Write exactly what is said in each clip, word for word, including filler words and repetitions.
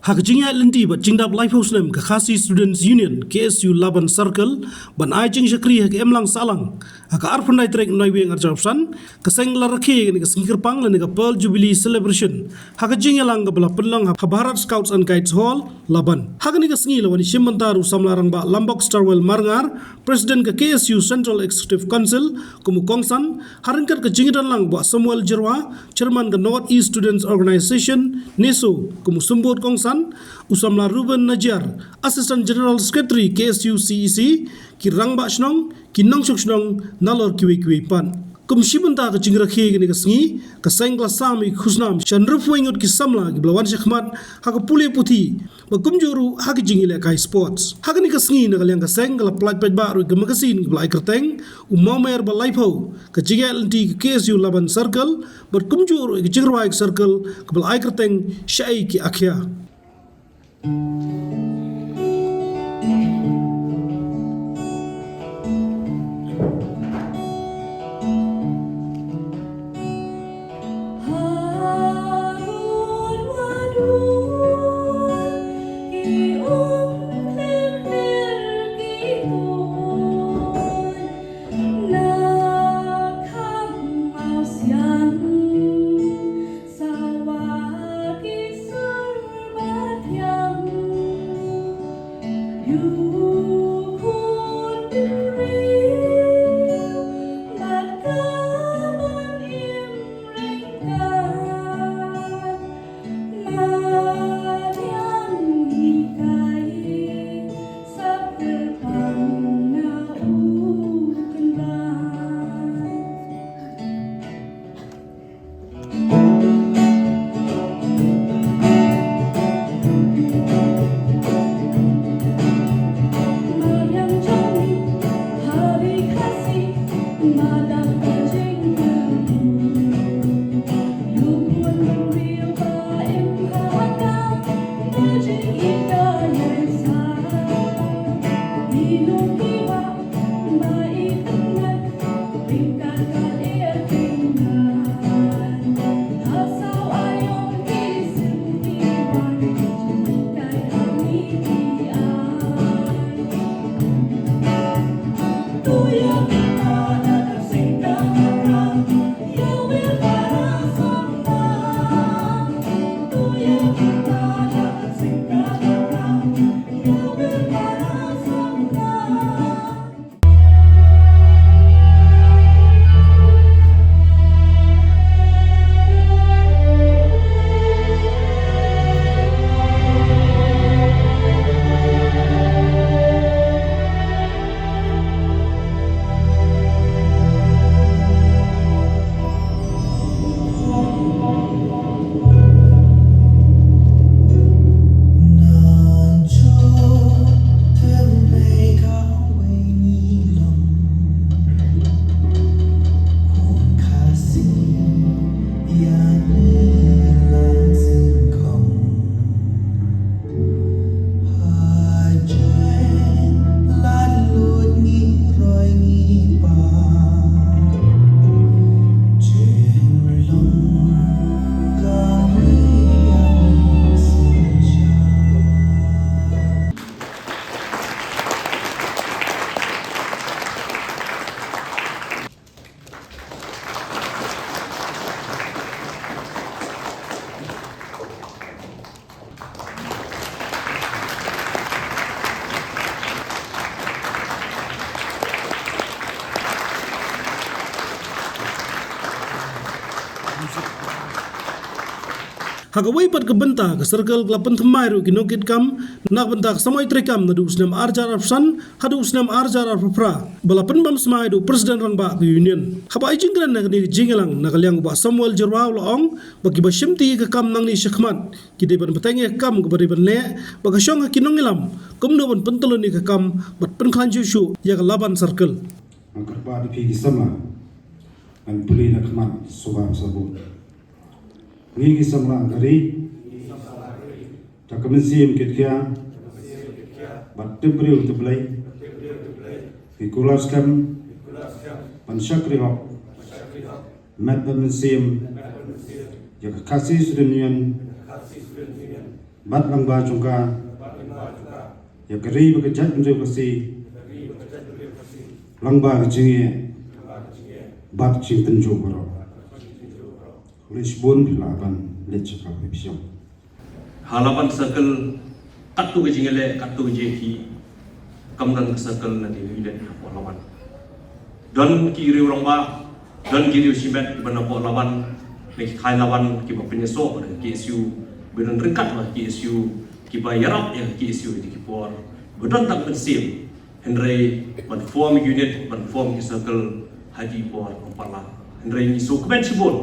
Ha ka jingïaid lynti bad jingdap laiphew snem ka Khasi Students Union, K S U Laban Circle, ban ai jingshakri ha ka imlang sahlang ha ka arphew khyndai tarik Naiwieng arphew san, ka seng la rakhe ïa kane ka sngi kyrpang lane ka Pearl Jubilee Celebration ha ka jingïalang kaba la pynlong ha Bharat Scouts and Guides Hall, Laban. Ha kane ka sngi la wan shim bynta da u samla rangbah Lambok Starwell Marngar, President ka K S U Central Executive Council, kum u kongsan, ha ryngkat ka jingdon lang Bah Samuel Jyrwa, Chairman ka North East Students Organisation, NESO, kum u symbud kongsan, u samla Reuben Najiar, Assistant General Secretary K S U C E C, ki rangbah shnong, ki nongshong shnong, nalor kiwei kiwei pat. Kum shi bynta ka jingrakhe kane ka sngi, ka seng ka la sam ïa ki khusnam sha hynriewphew ngut ki samla kiba la wan shakhmat ha ka pule puthi, bad kumjuh ruh ha ka jingïalehkai sports. Ha kane ka sngi na ka liang ka seng ka la pyllait paidbah ruh ïa ka magazine kaba la ai kyrteng U Mawmer ba laiphew, ka jingïaid lynti ka K S U Laban Circle, bad kumjuh ruh ïa ka jingrwai ka circle kaba la ai kyrteng Shaei ki Akhia. Sawa ki sur ba thiang, ïa u khun bynriew bad ka ban im ryngkat. Madiang hikai sap kyrpang na u kynrad. Ha kawei pat ka bynta, ka circle ka la pynthymmai ruh ki nongkitkam na ka bynta ka samoi treikam naduh u snem ar hajar arphew san haduh u snem ar hajar arphew phra, ba la pynbam smai da u President Rangbah ka Union. Haba ai jingkren ha kane ka jingïalang, na ka liang u Bah Samuel Jyrwa u la ong ba kiba shimti ïa ka kam nangne shakhmat ki dei ban bteng ïa ka kam kaba dei ban leh, ba ka shong ha ki nongïalam kumno ban pyntylun ïa ka kam bad pynkhlaiñ shuh shuh ïa ka Laban Circle. Nga kyrpad ïa phi ki samla ban pule na khmat sngewbha sngewbha. Ngi ki samla ka ri, da ka mynsiem kitkhia bad tip briew tip Blei, ngi kular skhem ban shakri hok met bad mynsiem ïa ka Khasi Student Union Bad lyngba jong ka, ïa ka ri bad ka jaitbynriew Khasi, lyngba ka jingeh bad jingtynjuh baroh. Khublei shibun, phi lah ban leit sha ka phi psiang. Ha Laban Circle, katto ka jingïaleh, katto ka jingïakhih, kam don ka circle na ki unit hapoh Laban. Don ki riew rangbah, don ki riew shimet kiba na hapoh Laban, na ki thaiñ Laban kiba pynïasoh bad ka K S U, ba don ryngkat bad ka K S U, kiba ïarap ïa ka K S U ha ki por ba don tang mynsiem. Hynrei ban form unit, ban form ki circle ha ki por ym pat lah. Hynrei ngi sngewkmen shibun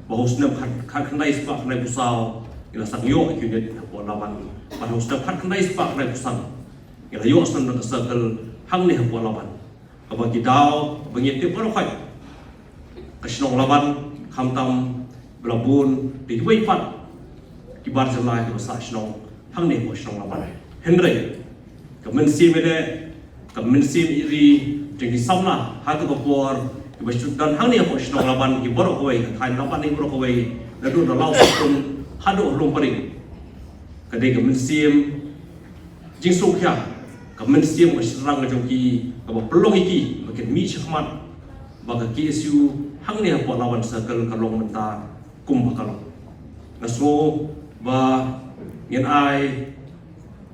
ba ha u snem khat, khatkhyndai spah khyndaiphew saw ngi la sdang ïoh unit hapoh Laban. Bad ha u snem khatkhyndai spah khyndaiphew san ngi la ïoh sdang ka circle hangne hapoh Laban. Kaba ki daw ba ngin tip baroh khoit, ka shnong Laban, khamtam ba la bun da kiwei pat ki bar jylla kiba sah shnong hangne hapoh shnong Laban. Hynrei ka mynsiem ïaleh, ka mynsiem ïeit ri jong ki samla ha kaba por, kiba shu don hangne hapoh shnong Laban, ki baroh kawei, ka thaiñ Laban, ki baroh kawei, naduh na Lawsohkun haduh Lum Paring, ka dei ka mynsiem jingsngewkhia, ka mynsiem ka shynrang ka jong ki, kaba pynlong ïa ki ba kin mih shakhmat, ba ka K S U hangne hapoh Laban Circle ka long mynta kumba ka long. Nga sngew ba ngin ai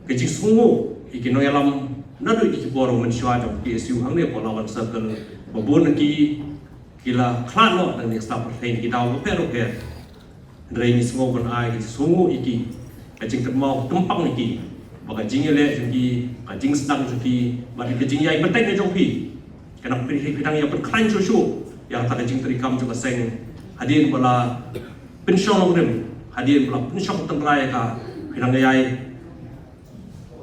ka jingsngewnguh ïa ki nongïalam naduh ïa ki por mynshuwa jong ka K S U hangne hapoh Laban Circle, ba bun na ki ki la khlad noh na ki step pyrthei ki daw bapher bapher. Hynrei ngi sngew ban ai ka jingsngewnguh ïa ki, ka jingkynmaw tympang ïa ki, ba ka jingïaleh jong ki, ka jingsdang jong ki, bad ka jingïai bteng jong phi, ka dang phi, phi dang ïa pynkhlaiñ shuh shuh ïa kata ka jingtrei kam jong ka seng. Hadien ba la pynshong nongrim, hadien ba la pynshong tynrai ïa ka, phi dang ïai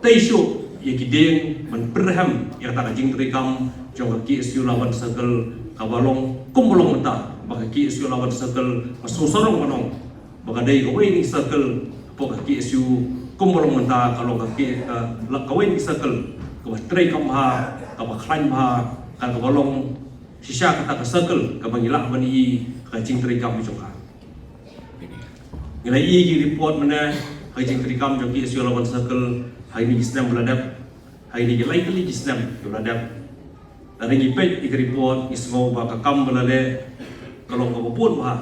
tei shuh ïa ki dieng ban pynrhem ïa kata ka jingtrei kam jong ka K S U Laban Circle kaba long kumba long mynta, ba ka K S U Laban Circle ka sngewsarong ban ong ba ka dei kawei na ki circle hapoh ka K S U kumba long mynta, ka long ka K, ka, la, kawei na ki circle kaba trei kam bha, kaba khlaiñ bha, ka, kaba long shisha kata ka circle kaba ngi lah ban ïohi ka jingtrei kam jong ka. Ngi la ïohi ki report mynne ha ki jingtrei kam jong ki K S U Laban Circle ha kine ki snem ba la dep, ha kine ki lai tylli ki snem ba la dep. Lada ngi peit ïa ki report ngi sngew ba ka kam ba la leh ka long kaba bun bha.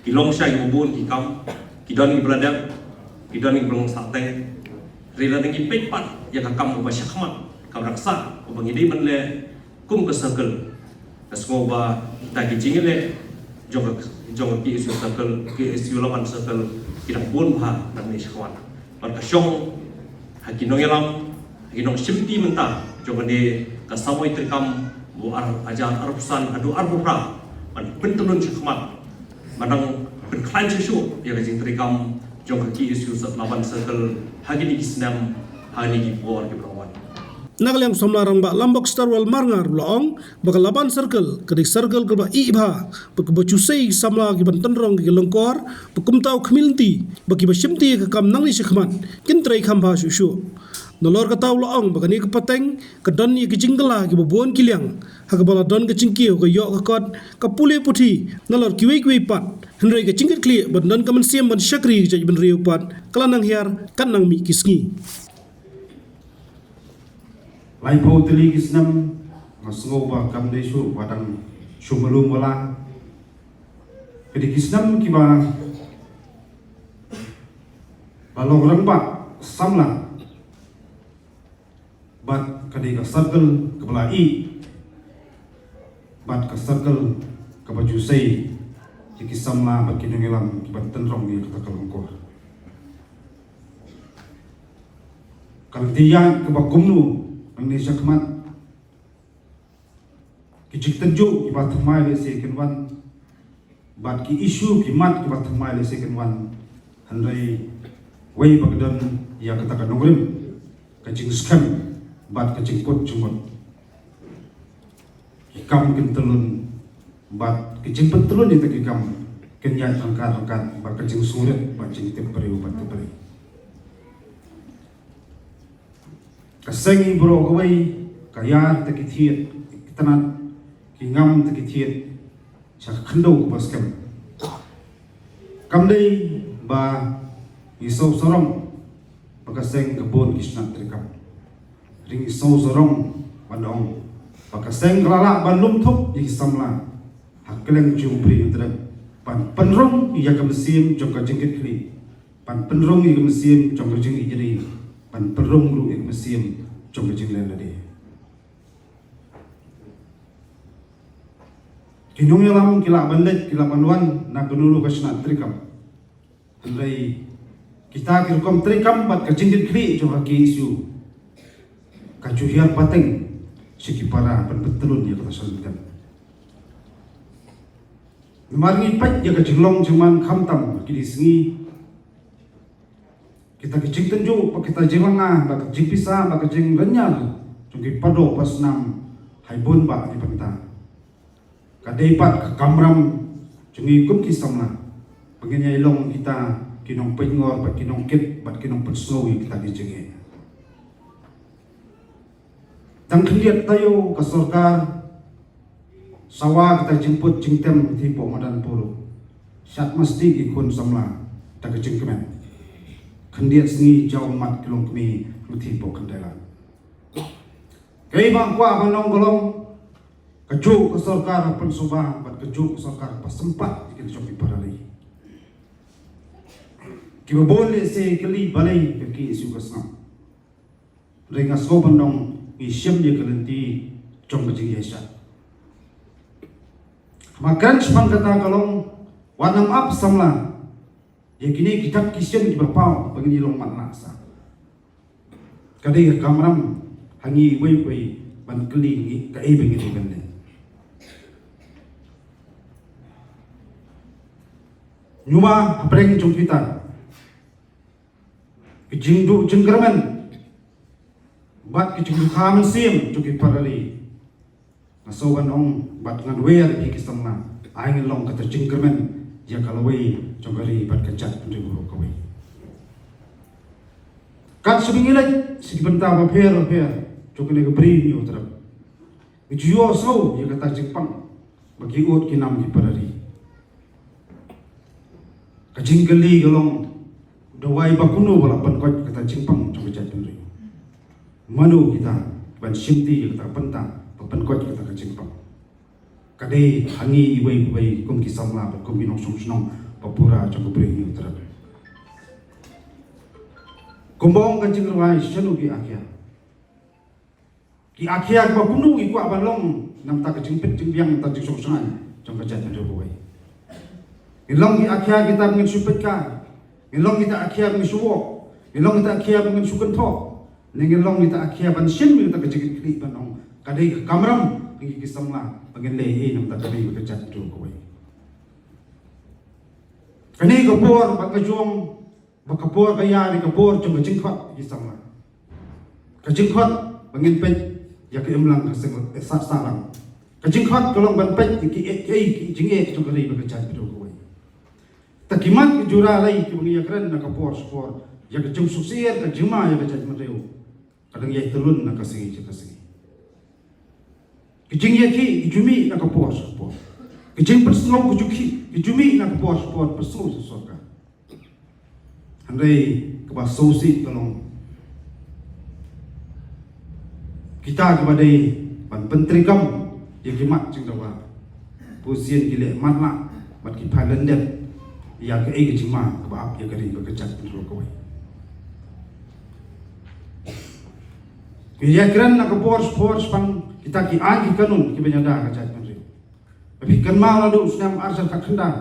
Ki long shai kiba bun ki kam, ki don kiba la dep, ki don kiba long sahteng. Hynrei lada ngi peit pat ïa ka kam kaba shakhmat, kaba dang sah, kaba ngi dei ban leh kum ka circle, nga sngew ba kita ki jingïaleh jong ka, jong ka K S U Circle, K S U Laban Circle, ki dang bun bha nangne shakhmat. Bad ka shong ha ki nongïalam, ha ki nongshimti mynta jong kane ka samoi treikam ba u ar hajar arphew san haduh arphew phra ban pyntyllun shakhmat, ban dang pynkhlaiñ shuh shuh ïa ka jingtreikam jong ka K S U Laban Circle ha kine ki snem, ha kine ki por kiba la wan. Na ka liang u samla rangbah Lambok Starwell Marngar u la ong ba ka Laban Circle ka dei circle kaba ih bha, ba kaba ju sei ki samla kiban tynrong ki lyngkor, ba kumta u khmih lynti ba kiba shimti ïa ka kam nangne shakhmat kin trei kham bha shuh shuh. Nalor kata u la ong ba kane ka pateng ka don ïa ki jingkylla kiba bun ki liang, ha kaba la don ka jingkiew ka ïoh ka kot, ka pule puthi, nalor kiwei kiwei pat. Hynrei ka jingkitkhlieh ban don ka mynsiem ban shakri ka jaitbynriew pat ka la nang hiar, kan nang mih ki sngi. Laiphew tylli ki snem nga sngew ba kam dei shuh ba dang shu malu mala. Ka dei ki snem kiba la long rangbah samla, bad ka dei ka circle kaba la ih, bad ka circle kaba ju sei ïa ki samla bad ki nongïalam kiban tynrong ïa kata ka lyngkor. Ka lynti ïaid kaba kumno nangne shakhmat? Ki jingtynjuh kiba thymmai lehse kin wan, bad ki issue ki mat kiba thymmai lehse kin wan. Hynrei wei ba ka don ïa kata ka nongrim, ka jingskhem bad ka jingkut jingmut. Ki kam kin tyllun bad ki jingpyntyllun ïa kita ki kam kin ïaid ryngkat ryngkat bad ka jingsngewrit bad jingtip briew bad tip briew. Ka seng i baroh kawei ka ïar ïa kita ki thied, ki tnat, ki ngam ïa kita ki thied sha ka khyndew kaba skhem. Kam dei ba Ngi sngewsarong ba ka seng ka bun ki shnat treikam. Hynrei ngi sngewsarong ban ong ba ka seng ka la lah ban lum thup ïa ki samla ha kylleng jong U Blei Hynñiewtrep ban pynrung ïa ka mynsiem jong ka jingkitkhlieh, ban pynrung ïa ka mynsiem jong ka jingïeit, ban pynrung ruh ïa ka mynsiem jong ka jingleh lade. Ki nongïalam ki lah ban leit, ki lah ban wan na kano kano ka shnat treikam. Hynrei kita ki rukom treikam bad ka jingkitkhlieh jong ka K S U ka ju hiar pateng sha ki para ban pyntlun ïa kata ka shnat treikam. Namar ngi peit ïa ka jinglong jingman khamtam ha kine ki sngi, kita ki jingtynjuh bad kita jinglanga bad ka jingpisa bad ka jingrynñiar jong ki pardoh pasnam ha bun bah ki bynta. Ka dei pat ka kamram jong ngi kum ki samla ba ngin ïai long kita ki nongpeitngor bad ki nongkit bad ki nongpynsngew ïa kita ki jingeh. Tang khyndiat taïew ka sorkar sawa kita jingput jingtem ha ki poh madan puro. Shat masti ki khun samla da ka jingkmen. Khyndiat sngi jaw mat ki longkmie ha ki poh khyndai lad. Kaei ba nga kwah ban ong ka long, kajuh ka sorkar ba pynsuba bad kajuh ka sorkar ba sympat ïa ki jong ki para ri. Kiba bun lehse ki kylli balei ka K S U ka sngap. Hynrei nga sngew ban ong ngi shim ïa ka lynti jong ka jingïaishah. Haba kren shaphang kata ka long wat nym ap samla ïa kine ki dak ki shin kiba paw ba ngin ïa long matlah sah. Ka dei ka kamram ha ngi iwei pa iwei ban kylli ngi kaei ba ngi dei ban leh. Ngi ma hapdeng jong kita ki jingduh jingkyrmen bad ki jingduh kha mynsiem jong ki para ri. Nga sngew ban ong bad ngan wer ïa ki samla, ai ngin long kata jingkyrmen ïa ka lawei jong ka ri bad ka jaitbynriew baroh kawei. Kat shaba ngi leit sha ki bynta bapher bapher jong kane ka Bri Hynñiewtrep, ngi ju ïohsngew ïa kata ka jingpang ba ki ud ki nam ki para ri. Ka jingkylli ka long, da wai ba kumno ba la pynkoit kata ka jingpang jong ka jaitbynriew? Mano kita ban shimti ïa kata ka bynta ba pynkoit kata ka jingpang? Ka dei ha ngi iwei pa iwei kum ki samla bad kum ki nongshong shnong ba pura jong ka Bri Hynñiewtrep. Kumba ong ka jingrwai, shano ki akhia? Ki akhia kiba kumno ngi kwah ban long na ka bynta ka jingpeit jingbiang, na ka bynta ka jingshong shngaiñ jong ka jaitbynriew kawei? Ngin long ki akhia kita ba ngin shu peit kai? Ngin long kita akhia ba ngin shu wok? Ngin long kita akhia ba ngin shu kynthoh? Ne ngin long kita akhia ban shim ïa kata ka jingkitkhlieh ban ong ka dei ka kamram ha ngi ki samla ba ngin leh ei na ka bynta ka ri bad ka jaitbynriew kawei? Kane ka por bad ka jong ba ka por ka ïa dei ka por jong ka jingkhot ïa ki samla. Ka jingkhot ba ngin peit ïa ka imlang ka seng, eh, sah sahlang. Ka jingkhot ka long ban peit ïa ki, eh, ki, eh, ki jingeh jong ka ri bad ka jaitbynriew kawei. Ta ki mat ki jura lei kiba ngi ïakren na ka por sha ka por ïa ka jingsuk syier ka jingma ïa ka jaitbynriew, ka dang ïai tylun na ka sngi sha ka sngi. Ki jingïakhih ki ju mih na ka por sha ka por. Ki jingpynsngew ki ju khih ki ju mih na ka por sha ka por, pynsngew sha sorkar. Hynrei kaba sngewsih ka long kita kiba dei ban pyntreikam ïa ki mat jingdawa, bun sien ki leh matlah bad ki phai lyndet ïa kaei ka jingma kaba ap ïa ka ri bad ka jaitbynriew kawei. Ngi ïakren na ka por sha ka por shaphang kita ki aiñ ki kanun kiba ïada ka jaitbynriew. Phi kynmaw naduh u snem ar hajar khatkhyndai,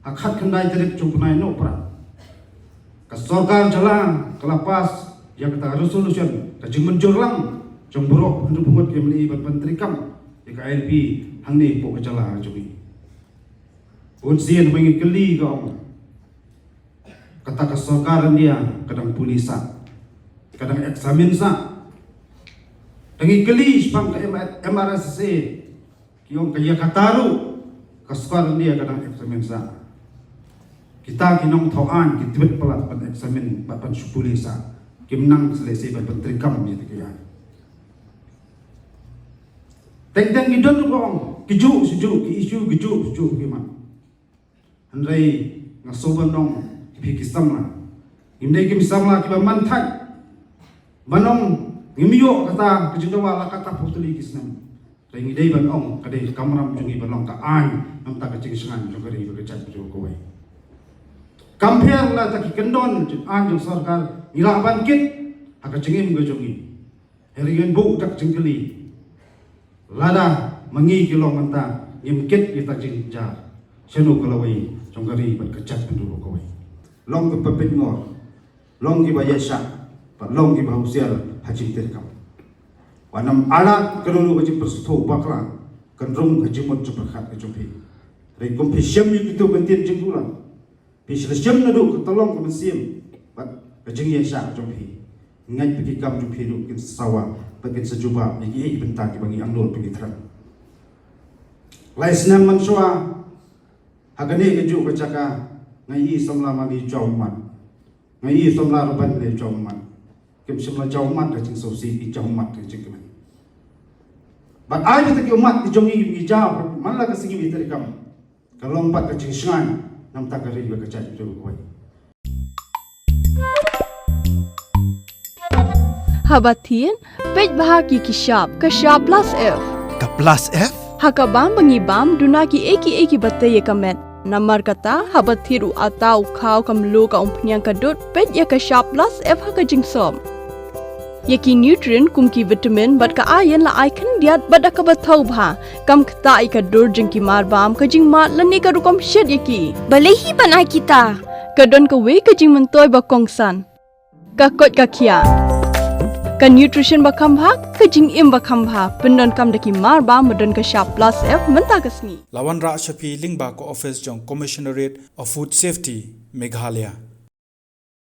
ha khatkhyndai tarik jong u bnai Nohprah, ka sorkar jylla ka la pass ïa kata ka resolution, ka jingmynjur lang jong baroh hynriew phew ngut ki M L A ban pyntreikam ïa ka I L P hangne hapoh ka jylla jong ngi. Bun sien ba ngi kylli ka ong, kata ka sorkar India ka dang pule sah, ka dang examine sah. Da ngi kylli shaphang ka M R S S A, ki ong ka ïa kata ruh ka sorkar India ka dang examine sah. Kita ki nongthaw aiñ ki tbit palat ban examine bad ban shu pule sah, kim nang lehse ban pyntreikam ïa kita ki aiñ. Teng teng ngi don ruh ba ong ki juh sha juh ki issue, ki juh sha juh ki mat. Hynrei nga sngew ban ong ïa phi ki samla, Ngim dei ki samla kiba man thait ban ong ngim ïoh kata ka jingdawa la katta phew tylli ki snem. Te ngi dei ban ong ka dei ka kamram jong ngi ban long ka aiñ namar ka jingshngaiñ jong ka ri bad ka jaitbynriew kawei. Kam pher la ta ki kyndon jong aiñ jong sorkar, ngi lah ban kit ha ka jingim ka jong ngi. Hynrei ngin buh da ka jingkylli, lada ma ngi ki long mynta ngim kit ïa ka jingjynjar, shano ka lawei jong ka ri bad ka jaitbynriew kawei? Long kiba pynngor, long kiba ïaishah, bad long kiba husiar ha jingtreikam. Wat nym ailad kano kano ka jingpyrshah bakla kan rung ha jingmut jingpyrkhat ka jong phi. Hynrei kum phi shem ïa kito ki kyntien jingkular, phi shlei shem naduh ka tyllong ka mynsiem bad ka jingïaishah jong phi. Ngeit ba ki kam jong phi ruh kin sa sawa bad kin sa jubab ïa kiei ki bynta kiba ngi angnud ba ngi thrang. Lai snem mynshuwa, ha kane kajuh ka jaka, nga ïohi samla ma ngi jaw ummat. Nga ïohi samla ruh ban leh jaw ummat. Kim shym la jaw ummat ka jingsngewsih, ki jaw ummat ka jingkmen. Bad ai kita ki ummat ki jong ngi, ngi jaw man la ka sngi ba ïatreikam, ka long pat ka jingshngaiñ namar ka ri bad ka jaitbynriew kawei. Haba thied, peit bha ki ki shap, ka shap plus F. Ka plus F? Ha ka bam ba ngi bam, duna kiei kiei kiba tei ïa ka met. Namar kata, haba thied u atta, u khaw, ka mluh, ka umphniang, ka dud, peit ïa ka shap plus F ha ka jingsop. Ïa ki nutrient kum ki vitamin bad ka iron la ai khyndiat bad da kaba thaw bha. Kam ktah ïa ka dur jong ki marbam, ka jingmad lane ka rukom shet ïa ki. Balei hi ban ai kita? Ka don kawei ka jingmyntoi ba kongsan. Ka koit ka khiah. Ka nutrition ba kham bha, ka jingim ba kham bha, pyndonkam da ki marbam ba don ka shap plus F mynta ka sngi. La wanrah sha phi lyngba ka ophis jong Commissionerate of Food Safety, Meghalaya.